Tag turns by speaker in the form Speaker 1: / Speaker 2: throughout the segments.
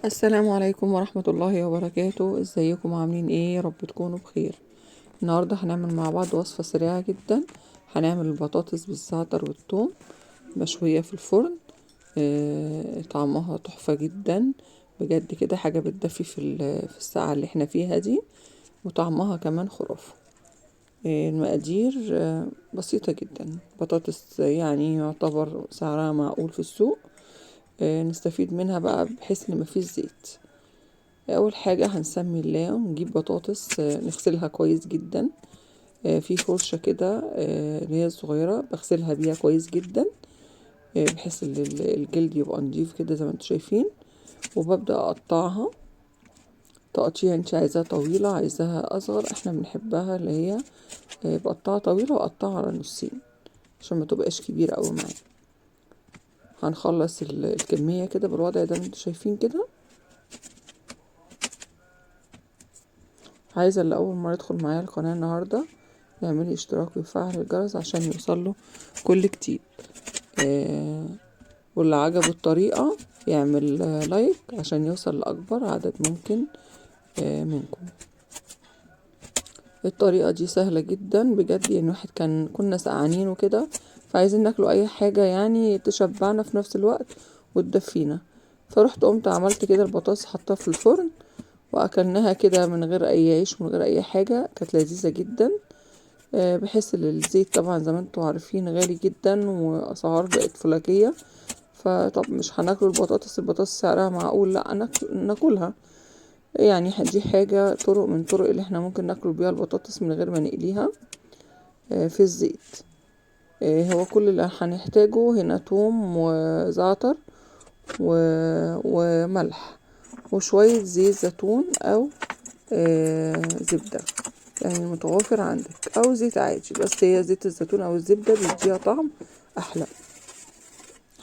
Speaker 1: السلام عليكم ورحمة الله وبركاته. ازيكم عاملين ايه؟ يا رب تكونوا بخير. النهاردة هنعمل مع بعض وصفة سريعة جدا. هنعمل البطاطس بالزعتر والثوم مشوية في الفرن. طعمها تحفة جدا بجد، كده حاجة بتدفي في الساعة اللي احنا فيها دي، وطعمها كمان خرافة. المقادير بسيطة جدا. بطاطس يعني يعتبر سعرها معقول في السوق، نستفيد منها بقى بحيث ان مفيش زيت. اول حاجة هنسمي الله ونجيب بطاطس، نغسلها كويس جدا. في فرشة كده اللي هي الصغيرة بغسلها بيها كويس جدا، بحيث ان الجلد يبقى نضيف كده زي ما انتم شايفين. وببدأ اقطعها تقطيع انت عايزاها طويلة عايزاها اصغر، احنا بنحبها اللي هي بقطعها طويلة واقطعها على نصين عشان ما تبقاش كبيرة قوي معايا. هنخلص الكمية كده بالوضع ده انتوا شايفين كده. عايزة اللي اول مرة يدخل معايا القناة النهاردة يعمل اشتراك ويفعل الجرس عشان يوصله كل جديد. واللي عجبه الطريقة يعمل لايك عشان يوصل لأكبر عدد ممكن منكم. الطريقة دي سهلة جدا بجد، يعني واحد كنا سقعانين وكده، فعايزين ناكلوا اي حاجة يعني تشبعنا في نفس الوقت وتدفينا. فروحت قمت عملت كده البطاطس، حطها في الفرن واكلناها كده من غير اي عيش من غير اي حاجة، كانت لذيذة جدا. بحيث ان الزيت طبعا زي ما انتم عارفين غالي جدا واسعار بقت فلكية، فطب مش هناكل البطاطس، البطاطس سعرها معقول، لا ناكلها. يعني دي حاجة طرق من طرق اللي احنا ممكن ناكل بيها البطاطس من غير ما نقليها في الزيت. هو كل اللي هنحتاجه هنا توم وزعتر وملح وشوية زيت زيتون او زبدة، يعني متوافر عندك، او زيت عادي، بس هي زيت الزيتون او الزبدة بيديها طعم احلى.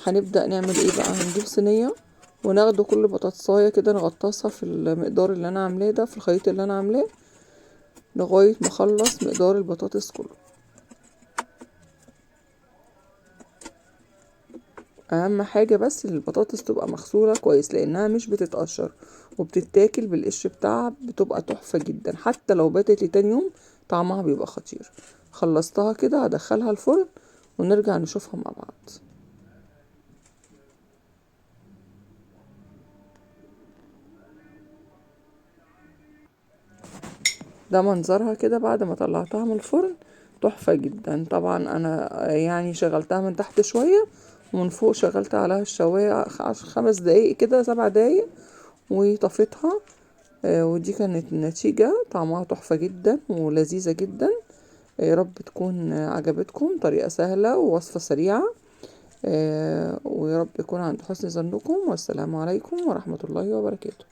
Speaker 1: هنبدأ نعمل ايه بقى؟ هنجيب صينية وناخده كل بطاطساية كده نغطسها في المقدار اللي انا عاملاه ده، في الخليط اللي انا عاملاه، لغاية ما اخلص مقدار البطاطس كله. اهم حاجة بس البطاطس تبقى مغسولة كويس لانها مش بتتقشر وبتتاكل بالقشر بتاعها، بتبقى تحفة جدا، حتى لو باتت لتاني يوم طعمها بيبقى خطير. خلصتها كده هدخلها الفرن ونرجع نشوفها مع بعض. ده منظرها كده بعد ما طلعتها من الفرن، تحفة جدا. طبعا انا يعني شغلتها من تحت شوية ومن فوق شغلت عليها الشواية 5 دقايق كده، 7 دقايق، وطفيتها. ودي كانت النتيجة، طعمها تحفة جدا ولذيذة جدا. يا رب تكون عجبتكم، طريقة سهلة ووصفة سريعة. ويا رب يكون عند حسن ظنكم، والسلام عليكم ورحمة الله وبركاته.